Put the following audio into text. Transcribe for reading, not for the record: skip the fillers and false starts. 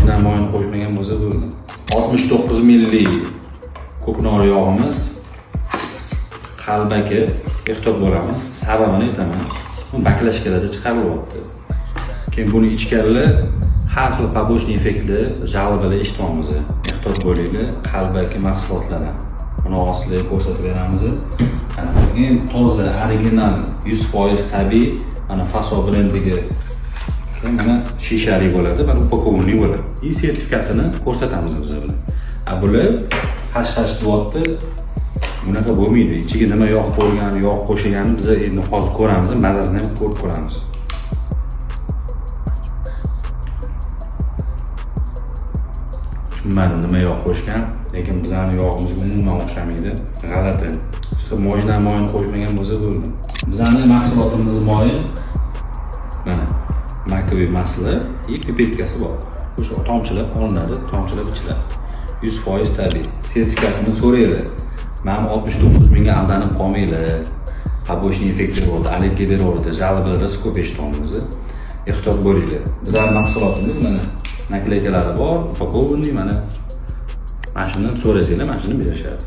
Mojina moyini qo'shmagan bo'lsa bo'ldi. 69 milli ko'knor yog'imiz qalbaki, ehtiyot bo'lamiz. Sababini aytaman. Bu баклажка larda chiqarilyapti. Keyin buni ichganlar har xil побочный effektli жалоба lar eshityapmiz. Ehtiyot bo'linglar, qalbaki mahsulotlardan. Buni sizlarga ko'rsatib beramiz. Mana eng toza, original, 100% tabiiy, mana Faso brendiga mana shishali bo'ladi, mana упакованный bo'ladi. И sertifikatini ko'rsatamiz biz bilan. A bular hash-hash deyapti. Bunaqa bo'lmaydi. Ichiga nima yog' qo'ygan, yog' qo'shilganini biz endi hozir ko'ramiz, mazasini ham ko'rib ko'ramiz. Tushunmadim nima yog' qo'shgan, lekin bizani yog'imizga umuman o'xshamaydi. G'alati. Chiqib mojna moyini qo'shmagan bo'lsa bo'ldi. Bizani mahsulotimiz moyi mana маковый масло и пипетка si bor. O'sha tomchilab olinadi, tomchilab ichiladi. 100% tabiiy. Sertifikatini so'ranglar. Mana 69 mingga aldanib qolmanglar. Побочный effekt beryapti, allergiya beryapti, жалоба lar ko'p eshityapmiz. Ehtiyot bo'linglar. Bizning mahsulotimiz mana наклейка lari bor, упакованный, mana shundan so'rasanglar, mana shuni berishadi.